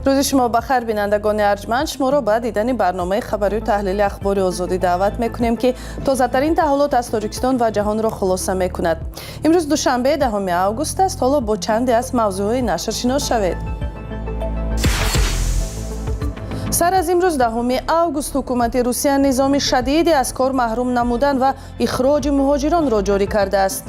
Рӯзи шумо ба хайр, бинандагони арҷманд. Шуморо ба дидани барномаи хабарию таҳлили Ахбори Озодӣ даъват мекунем, ки тозатарин таҳаввулот аз Тоҷикистон ва ҷаҳонро хулоса мекунад. Имрӯз душанбе, 10 август аст. Ҳоло бо чанде аз мавзӯъҳои нашр шинос шавед. Сар аз имрӯз, 10 август, ҳукумати Русия низоми шадиде аз кор маҳрум намудан ва ихроҷи муҳоҷиронро ҷорӣ кардааст.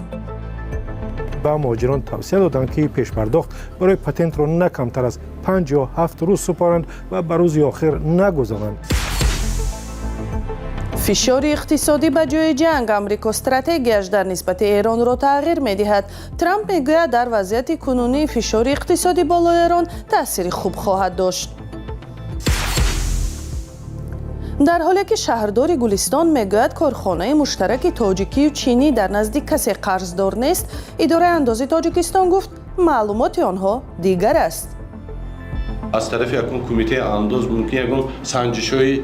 Ба муҳоҷирон тавсия доданд, ки пешпардохт барои патентро на камтар аз 5 ё 7 рӯз супоранд ва ба рӯзи охир нагузоранд. Фишори иқтисодӣ ба ҷои ҷанг: Амрико стратегияш дар нисбати Эронро тағйир медиҳад. Трамп мегӯяд, дар вазъияти кунунӣ фишори иқтисодӣ болои Эрон таъсири хуб хоҳад дошт. Дар ҳоле ки шаҳрдори Гулистон мегӯяд, корхонаи муштараки тоҷикию чинӣ дар назди касе қарздор нест, идораи андози Тоҷикистон гуфт, маълумоти онҳо дигар аст. Аз тарафи ягон кумитаи андоз мумкин ягон санҷишҳои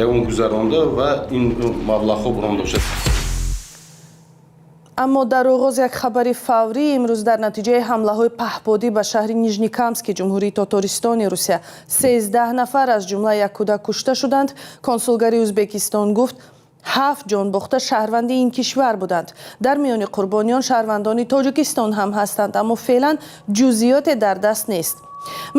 ягон гузаронда ва ин маблағҳо буронда бошад. Аммо дар оғоз як хабари фаврӣ. Имрӯз дар натиҷаи ҳамлаҳои паҳподӣ ба шаҳри Нижнекамски Ҷумҳурии Тотористони Русия 13 нафар, аз ҷумла як кӯдак, кушта шуданд. Консулгарии Ӯзбекистон гуфт, ҳафт ҷонбохта шаҳрванди ин кишвар буданд. Дар миёни қурбониён шаҳрвандони Тоҷикистон ҳам ҳастанд, аммо феълан ҷузъиёте дар даст нест.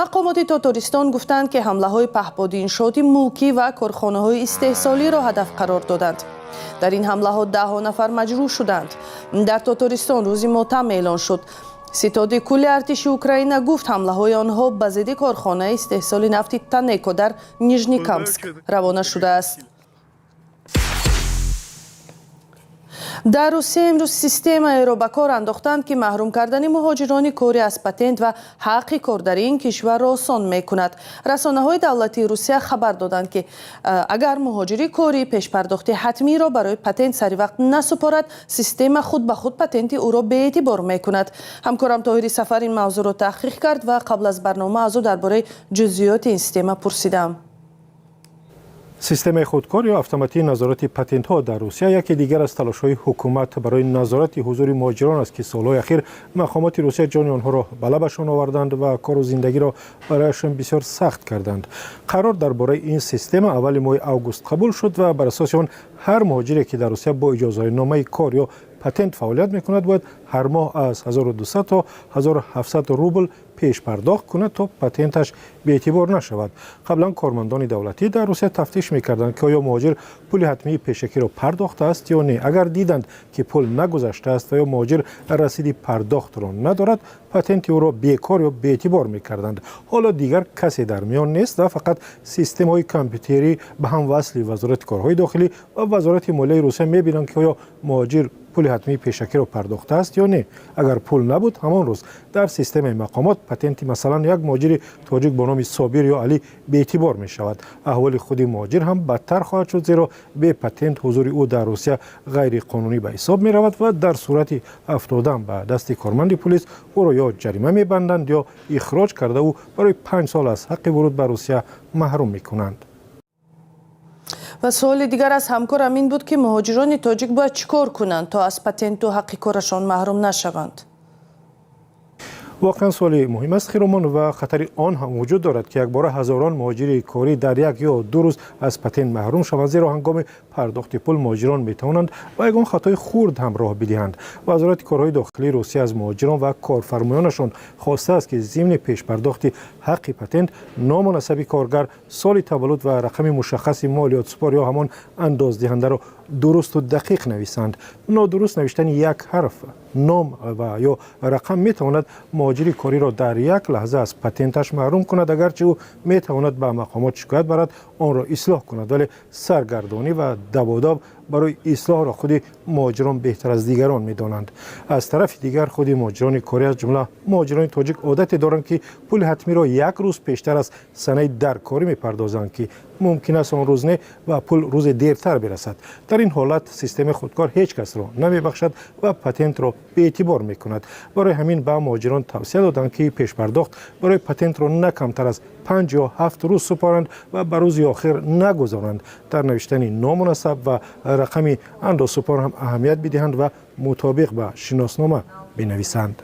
Мақомоти Тотористон гуфтанд, ки ҳамлаҳои паҳподӣ иншооти мулкӣ ва корхонаҳои истеҳсолиро ҳадаф қарор доданд. Дар ин ҳамлаҳо даҳҳо нафар маҷрӯҳ шуданд. Дар Тотористон рӯзи мотам эълон шуд. Ситоди кулли артиши Украина гуфт, ҳамлаҳои онҳо ба зидди корхонаи истеҳсоли нафти Танеко дар Нижнекамск равона шудааст. Дар Русия имрӯз системаеро ба кор андохтанд, ки маҳрум кардани муҳоҷирони корӣ аз патент ва ҳаққи кор дар ин кишварро осон мекунад. Расонаҳои давлатии Русия хабар доданд, ки агар муҳоҷири корӣ пешпардохти ҳатмиро барои патент саривақт насупорад, система худ ба худ патенти ӯро беэътибор мекунад. Ҳамкорам Тоҳири Сафар ин мавзӯъро таҳқиқ кард ва қабл аз барнома аз ӯ дар бораи ҷузъиёти ин система пурсидам. Системаи худкор ё автоматии назорати патентҳо дар Русия яке дигар аз талошҳои ҳукумат барои назорати ҳузури муҳоҷирон аст, ки солҳои ахир мақомоти Русия ҷони онҳоро ба лабашон оварданд ва кору зиндагиро барояшон бисёр сахт карданд. Қарор дар бораи ин система аввали моҳи август қабул шуд ва бар асоси он ҳар муҳоҷире, ки дар Русия бо иҷозатномаи кор ё патент фаъолият мекунад, бояд ҳар моҳ аз 1200 то 1700 рубл пешпардохт кунад, то патенташ беэътибор нашавад. Қаблан кормандони давлатӣ дар Русия тафтиш мекарданд, ки оё муҳоҷир пули ҳатмии пешакиро пардохтааст ё не. Агар диданд, ки пул нагузаштааст ва ё муҳоҷир расиди пардохтро надорад, патенти ӯро бекор ё беэътибор мекарданд. Ҳоло дигар касе дар миён нест ва фақат системаҳои компютерӣ ба ҳам васли Вазорати корҳои дохилӣ ва Вазорати молияи Русия мебинанд, ки оё муҳоҷир пули ҳатмии пешакиро пардохтааст ё не. Агар пул набуд, ҳамон рӯз дар системаи мақомот патенти, масалан, як муҳоҷири тоҷик бо номи Собир ё Алӣ беэътибор мешавад. Аҳволи худи муҳоҷир ҳам бадтар хоҳад шуд, зеро бепатент ҳузури ӯ дар Русия ғайриқонунӣ ба ҳисоб меравад ва дар сурати афтодан ба дасти корманди пулис ӯро ё ҷарима мебанданд, ё ихроҷ карда, ӯ барои 5 сол аз ҳаққи вуруд ба Русия маҳрум мекунанд. Ва суоли дигар аз ҳамкорам ин буд, ки муҳоҷирони тоҷик бояд чӣ кор кунанд, то аз патенту ҳаққи корашон маҳрум нашаванд? Воқеан, суоли муҳим аст, Хиромон, ва хатари он ҳам вуҷуд дорад, ки якбора ҳазорон муҳоҷири корӣ дар 1 ё 2 рӯз аз патент маҳрум шаванд, зеро ҳангоми пардохти пул муҳоҷирон метавонанд ба ягон хатои хурд ҳам роҳ бидиҳанд. Вазорати корҳои дохилии Русия аз муҳоҷирон ва корфармоёнашон хостааст, ки зимни пешпардохти ҳаққи патент ному насаби коргар, соли таваллуд ва рақами мушаххаси молиётсупор ё ҳамон андоздиҳандаро дурусту дақиқ нависанд. Нодуруст навиштани як ҳарф ном ва ё рақам метавонад муҳоҷири кориро дар як лаҳза аз патенташ маҳрум кунад. Агарчи ӯ метавонад ба мақомот шикоят барад, онро ислоҳ кунад, вале саргардонӣ ва даводав барои ислоҳро худи муҳоҷирон беҳтар аз дигарон медонанд. Аз тарафи дигар, худи муҳоҷирони корӣ, аз ҷумла муҳоҷирони тоҷик, одате доранд, ки пули ҳатмиро як рӯз пештар аз санаи даркорӣ мепардозанд, ки мумкин аст он рӯз не ва пул рӯзе дертар бирасад. Дар ин ҳолат системаи худкор ҳеҷ касро намебахшад ва патентро беэътибор мекунад. Барои ҳамин ба муҳоҷирон тавсия доданд, ки пешпардохт барои патентро на камтар аз 5 ё 7 рӯз супоранд ва ба рӯзи охир нагузоранд. Дар навиштани ному насаб ва рақами андозсупор ҳам аҳамият бидиҳанд ва мутобиқ ба шиноснома бинависанд.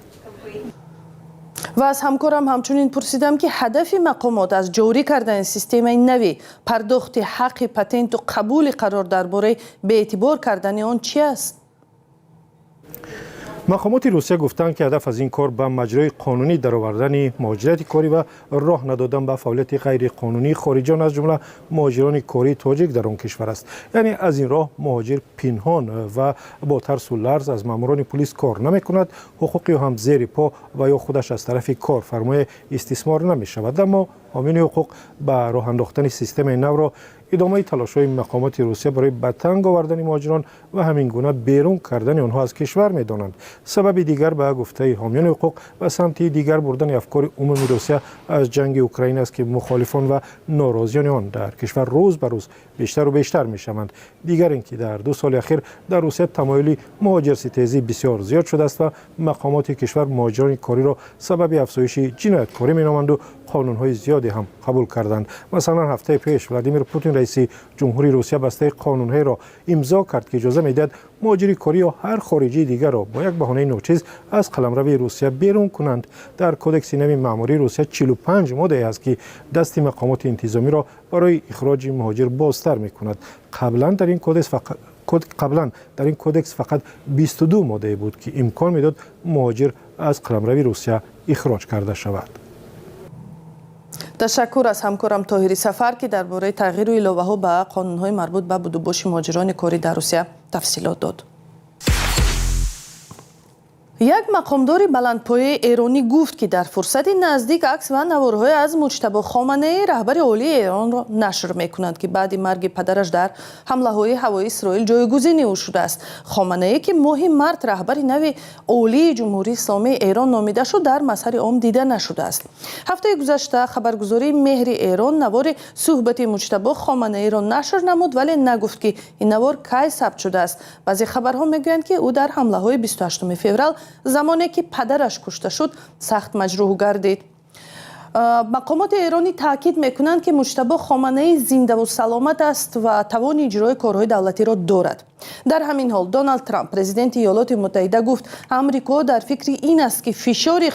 Ва аз ҳамкорам ҳамчунин пурсидам, ки ҳадафи мақомот аз ҷорӣ кардани системаи нави пардохти ҳаққи патенту қабули қарор дар бораи беэътибор кардани он чи аст? Мақомоти Русия гуфтанд, ки ҳадаф аз ин кор ба маҷрои қонунӣ даровардани муҳоҷирати корӣ ва роҳ надодан ба фаъолияти ғайриқонунии хориҷиён, аз ҷумла муҳоҷирони кории тоҷик дар он кишвар аст. Яъне аз ин роҳ муҳоҷир пинҳон ва бо тарсу ларз аз маъмурони пулис кор намекунад, ҳуқуқи ӯ ҳам зери по ва ё худаш аз тарафи корфармоя истисмор намешавад. Аммо ҳомиёни ҳуқуқ ба роҳ андохтани системаи навро идомаи талошҳои мақомоти Русия барои ба танг овардани муҳоҷирон ва ҳамин гуна берун кардани онҳо аз кишвар медонанд. Сабаби дигар, ба гуфтаи ҳомиёни ҳуқуқ, ба самти дигар бурдани афкори умуми Русия аз ҷанги Украина аст, ки мухолифон ва норозиёни он дар кишвар рӯз ба рӯз бештару бештар мешаванд. Дигар ин ки дар 2 соли ахир дар Русия тамоюли муҳоҷирситезӣ бисёр зиёд шудааст ва мақомоти кишвар муҳоҷирони кориро сабаби афзоиши ҷинояткорӣ меноманду қонунҳои зиёде ҳам қабул карданд. Масалан, ҳафтаи пеш Владимир Путин, раиси ҷумҳури Русия, бастаи қонунҳоеро имзо кард, ки иҷоза медиҳад муҳоҷири корӣ ё ҳар хориҷии дигарро бо як баҳонаи ночиз аз қаламрави Русия берун кунанд. Дар кодекси нави маъмурии Русия 45 моддае ҳаст, ки дасти мақомоти интизомиро барои ихроҷи муҳоҷир бозтар мекунад. Қаблан дар ин кодекс фақат 22 моддае буд, ки имкон медод муҳоҷир аз қаламрави Русия ихроҷ карда шавад. Ташаккур аз ҳамкорам Тоҳири Сафар, ки дар бораи тағйиру иловаҳо ба қонунҳои марбут ба будубоши муҳоҷирони корӣ дар Русия тафсилот дод. Як мақомдори баландпояи эронӣ гуфт, ки дар фурсати наздик акс ва наворҳое аз Муҷтабо Хоманаӣ, раҳбари олии Эронро нашр мекунанд, ки баъди марги падараш дар ҳамлаҳои ҳавои Исроил ҷойгузини ӯ шудааст. Хоманаӣ, ки моҳи март раҳбари нави олии Ҷумҳурии Исломии Эрон номида шуд, дар мазҳари ом дида нашудааст. Ҳафтаи гузашта хабаргузории Меҳри Эрон навори суҳбати Муҷтабо Хоманаиро нашр намуд, вале нагуфт, ки ин навор кай сабт шудааст. Баъзе хабарҳо мегӯянд, ки ӯ дар ҳамлаҳои 28 феврал, замоне ки падараш кушта шуд, сахт маҷрӯҳ гардид. Мақомоти эронӣ таъкид мекунанд, ки Муҷтабо Хоманаӣ зиндаву саломат аст ва тавони иҷрои корҳои давлатиро дорад. Дар ҳамин ҳол Доналд Трамп, президенти Иёлоти Муттаҳида, гуфт, Амрико дар фикри ин аст, ки фишори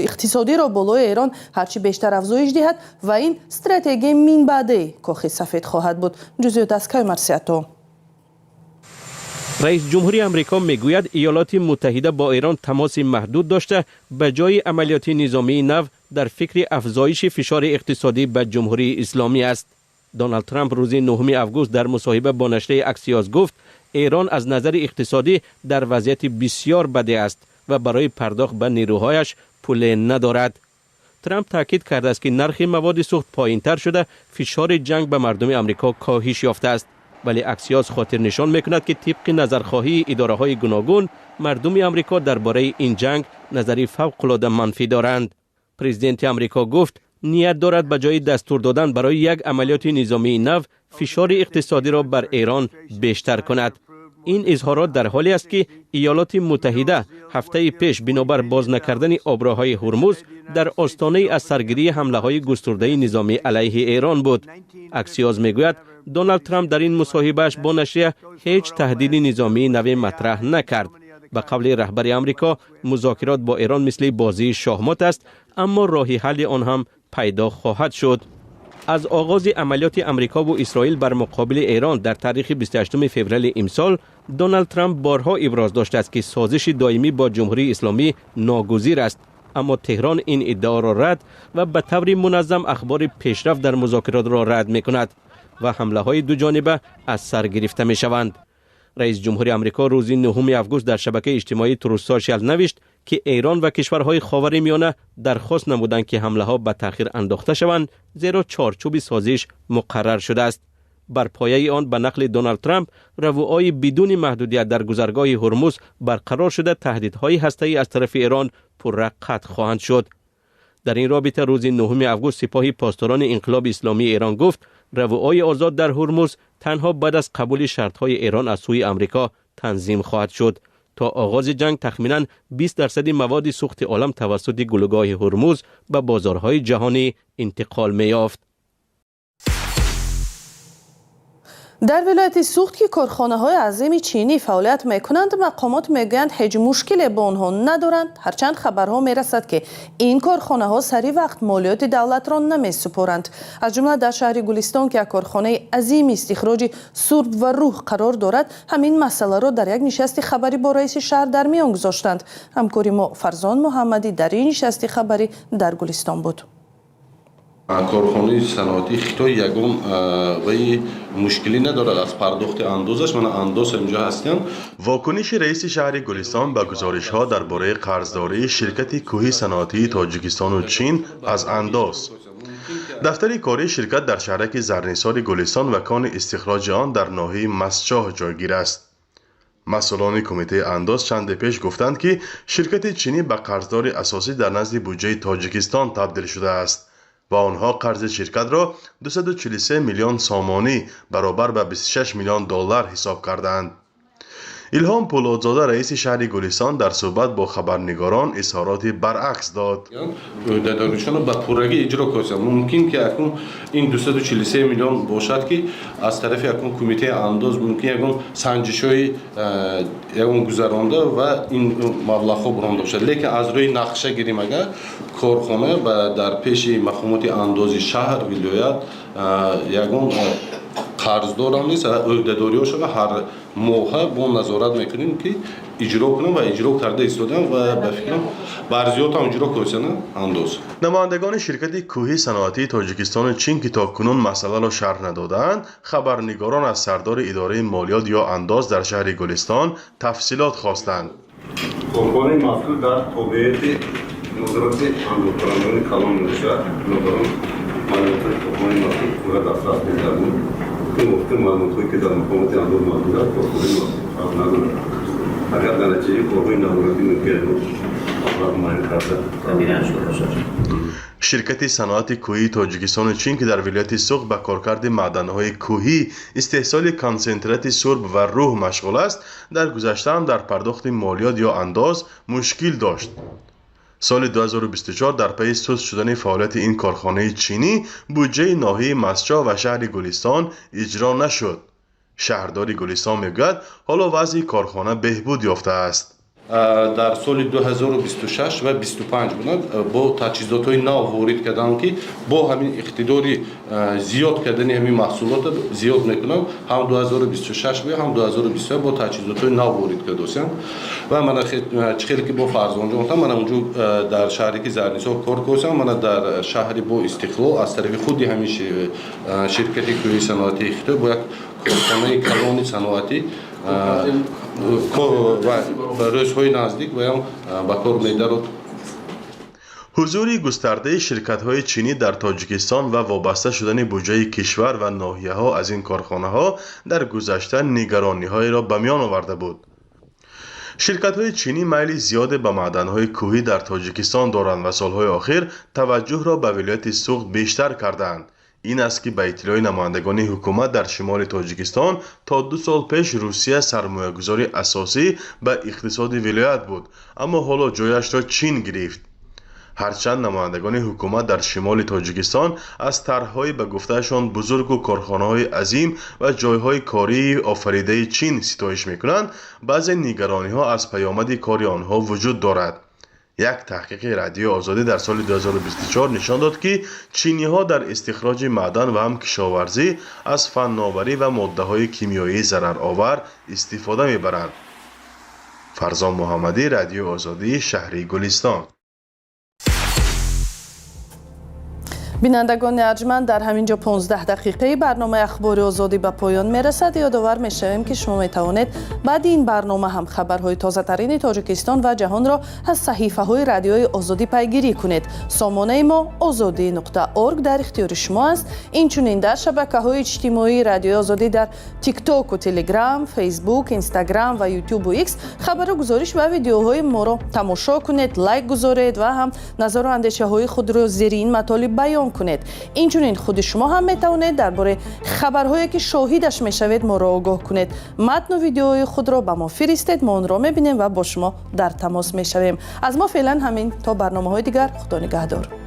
иқтисодиро болои Эрон ҳарчи бештар афзоиш диҳад ва ин стратегияи минбаъдаи Кохи Сафед хоҳад буд. Ҷузъиёт аз Кай Марсиато. Раис ҷумҳури Амрико мегӯяд, Иёлоти Муттаҳида бо Эрон тамоси маҳдуд дошта, ба ҷои амалиёти низомии нав дар фикри афзоиши фишори иқтисодӣ ба Ҷумҳурии Исломӣ аст. Доналд Трамп рӯзи 9 август дар мусоҳиба бо нашрияи Аксиос гуфт, Эрон аз назари иқтисодӣ дар вазъияти бисёр баде аст ва барои пардохт ба нерӯҳояш пуле надорад. Трамп таъкид кардааст, ки нархи маводи сӯхт поинтар шуда, фишори ҷанг ба мардуми Амрико коҳиш ёфтааст. Вале Аксиос хотирнишон мекунад, ки тибқи назархоҳии идораҳои гуногун мардуми Амрико дар бораи ин ҷанг назари фавқулода манфӣ доранд. Президенти Амрико гуфт, ният дорад ба ҷои дастур додан барои як амалиёти низомии нав фишори иқтисодиро бар Эрон бештар кунад. Ин изҳорот дар ҳоле аст, ки Иёлоти Муттаҳида ҳафтаи пеш бинобар боз накардани оброҳҳои Ҳурмуз дар остонаи аз саргирии ҳамлаҳои густурдаи низомӣ алайҳи Эрон буд. Аксиоз мегӯяд, Доналд Трамп дар ин мусоҳибааш бо нашрия ҳеҷ таҳдиди низомии наве матраҳ накард. Ба қавли раҳбари Амрико, музокирот бо Эрон мисли бозии шоҳмот аст, аммо роҳи ҳалли он ҳам пайдо хоҳад шуд. Аз оғози амалиёти Амрикову Исроил бар муқобили Эрон дар таърихи 28 феврали имсол Доналд Трамп борҳо иброз доштааст, ки созиши доимӣ бо Ҷумҳурии Исломӣ ногузир аст, аммо Теҳрон ин иддаоро рад ва ба таври муназзам ахбори пешрафт дар музокиротро рад мекунад ва ҳамлаҳои дуҷониба аз сар гирифта мешаванд. Раис ҷумҳури Амрико рӯзи 9 август дар шабакаи иҷтимоии Truth Social навишт, ки Эрон ва кишварҳои Ховари Миёна дархост намуданд, ки ҳамлаҳо ба таъхир андохта шаванд, зеро чорчӯби созиш муқаррар шудааст. Бар пояи он, ба нақли Доналд Трамп, равуои бидуни маҳдудият дар гузаргоҳи Ҳурмуз барқарор шуда, таҳдидҳои ҳастаӣ аз тарафи Эрон пурра қатъ хоҳанд шуд. Дар ин робита рӯзи 9 август Сипоҳи Посдорони Инқилоби Исломии Эрон гуфт, равуои озод дар Ҳурмуз танҳо баъд аз қабули шартҳои Эрон аз сӯи Амрико танзим хоҳад шуд. То оғози ҷанг тахминан 20% маводи сӯхти олам тавассути гулӯгоҳи Ҳурмуз ба бозорҳои ҷаҳонӣ интиқол меёфт. Дар вилояти Суғд, ки корхонаҳои азими чинӣ фаъолият мекунанд, мақомот мегӯянд, ҳеҷ мушкиле бо онҳо надоранд, ҳарчанд хабарҳо мерасад, ки ин корхонаҳо сари вақт молиёти давлатро намесупоранд. Аз ҷумла дар шаҳри Гулистон, ки як корхонаи азими истихроҷи сурб ва рӯҳ қарор дорад, ҳамин масъаларо дар як нишасти хабарӣ бо раиси шаҳр дар миён гузоштанд. Ҳамкори мо Фарзон Муҳаммадӣ дар ин нишасти хабарӣ дар Гулистон буд. Корхонаи саноатии Хитой ягон ваи мушкилӣ надорад аз пардохти андозаш. Мана, андоз инҷо ҳастанд. Вокуниши раиси шаҳри Гулистон ба гузоришҳо дар бораи қарздории ширкати кӯҳи саноатии Тоҷикистону Чин аз андоз. Дафтари кории ширкат дар шаҳраки Зарнисори Гулистон ва кони истихроҷи он дар ноҳияи Мастчоҳ ҷойгир аст. Масъулони кумитаи андоз чанде пеш гуфтанд, ки ширкати чинӣ ба қарздори асосӣ дар назди буҷаи Тоҷикистон табдил шудааст ва онҳо қарзи ширкатро 243 миллион сомонӣ, баробар ба 26 миллион доллар, ҳисоб кардаанд. Илҳом Пӯлодзода, раиси шаҳри Гулистон, дар суҳбат бо хабарнигорон изҳороти баръакс дод. Ӯҳдадоришонро ба пуррагӣ иҷро карданд. Мумкин ки акнун ин 243 миллион бошад, ки аз тарафи акнун кумитаи андоз мумкин ягон санҷишҳои ягон гузаронда ва ин маблағҳо буронда бошад, лекин аз рӯи нақша гирим, агар корхона дар пеши мақомоти андози шаҳр, вилоят ягон қарздорам нест. Ӯҳдадориҳошонро ҳар моҳа бо назорат мекунем, ки иҷро кунам, ва иҷро карда истодам, ва ба фикрам, бар зиёдам иҷро карданд андоз. Намояндагони ширкати кӯҳи саноатии Тоҷикистону Чин, ки то кунун масъаларо шарҳ надодаанд, хабарнигорон аз сардори идораи молиёт ё андоз дар шаҳри Гулистон тафсилот хостанд. Корхонаи мазкур дар тобеияти назорати андозкунандагони калон мебошад. Бинобар он маълумотҳои корхонаи мазкур пурра дастрас мегарданд. Мувофиқи маълумотҳое, ки дар мақомоти андоз мавҷуд аст, корхонаи мазкур фарқ надорад. Агар дар натиҷаи корҳои назоратӣ мумкин маблағ муайян карда. Ширкати саноати кӯҳии Тоҷикистону Чин, ки дар вилояти Суғд ба коркарди маъданҳои кӯҳӣ, истеҳсоли консентрати сурб ва рӯҳ машғул аст, дар гузаштаам дар пардохти молиёт ё андоз мушкил дошт. Соли 2024 дар пайи суст шудани фаъолияти ин корхонаи чинӣ буҷаи ноҳияи Мастчоҳ ва шаҳри Гулистон иҷро нашуд. Шаҳрдори Гулистон мегӯяд, ҳоло вазъи корхона беҳбуд ёфтааст. Дар соли 2026 ва 25 буданд, бо таҷҳизотҳои нав ворид карданд, ки бо ҳамин иқтидори зиёд кардани ҳамин маҳсулотро зиёд мекунанд. Ҳам 2026 буя, ҳам 2027 бо таҷҳизотҳои нав ворид кардосиям. Ва мана, чӣ хеле ки бо Фарзонҷон гуфтам, мана унҷо дар шаҳре ки Зарнисор кор кардосиям, мана дар шаҳри бо Истиқлол аз тарафи худи ҳамин ширкати кӯҳии саноатии Хитой бо як корхонаи калони саноатӣ рӯзҳои наздик ваям ба кор медарод. Ҳузури густардаи ширкатҳои чинӣ дар Тоҷикистон ва вобаста шудани буҷаи кишвар ва ноҳияҳо аз ин корхонаҳо дар гузашта нигарониҳоеро ба миён оварда буд. Ширкатҳои чинӣ майли зиёде ба маъданҳои кӯҳӣ дар Тоҷикистон доранд ва солҳои охир таваҷҷӯҳро ба вилояти Суғд бештар кардаанд. Ин аст, ки ба иттилои намояндагони ҳукумат дар шимоли Тоҷикистон то 2 сол пеш Русия сармоягузори асосӣ ба иқтисоди вилоят буд, аммо ҳоло ҷояшро Чин гирифт. Ҳарчанд намояндагони ҳукумат дар шимоли Тоҷикистон аз тарҳҳои ба гуфтаашон бузургу корхонаҳои азим ва ҷойҳои кории офаридаи Чин ситоиш мекунанд, баъзе нигарониҳо аз паёмади кори онҳо вуҷуд дорад. Як таҳқиқи Радиои Озодӣ дар соли 2024 нишон дод, ки чиниҳо дар истихроҷи маъдан ва ҳам кишоварзӣ аз фанноварӣ ва моддаҳои кимиёии зараровар истифода мебаранд. Фарзон Муҳаммадӣ, Радиои Озодӣ, шаҳри Гулистон. Бинандагони арҷманд, дар ҳамин ҷо 15 дақиқаи барномаи Ахбори Озодӣ ба поён мерасад. Ёдовар мешавем, ки шумо метавонед баъди ин барнома ҳам хабарҳои тозатарини Тоҷикистон ва ҷаҳонро аз саҳифаҳои Радиои Озодӣ пайгирӣ кунед. Сомонаи мо озодӣ.org дар ихтиёри шумо аст. Инчунин дар шабакаҳои иҷтимоии Радиои Озодӣ дар Тиктоку Телеграм, Фейсбук, Инстаграм ва Ютубу Икс хабару гузориш ва видеоҳои моро тамошо кунед, лайк гузоред ва ҳам назару андешаҳои худро зери ин матолиб баён кунед. Инчунин худи шумо ҳам метавонед дар бораи хабарҳое, ки шоҳидаш мешавед, моро огоҳ кунед. Матну видеои худро ба мо фиристед, мо онро мебинем ва бо шумо дар тамос мешавем. Аз мо феълан ҳамин. То барномаҳои дигар, Худо нигаҳдор.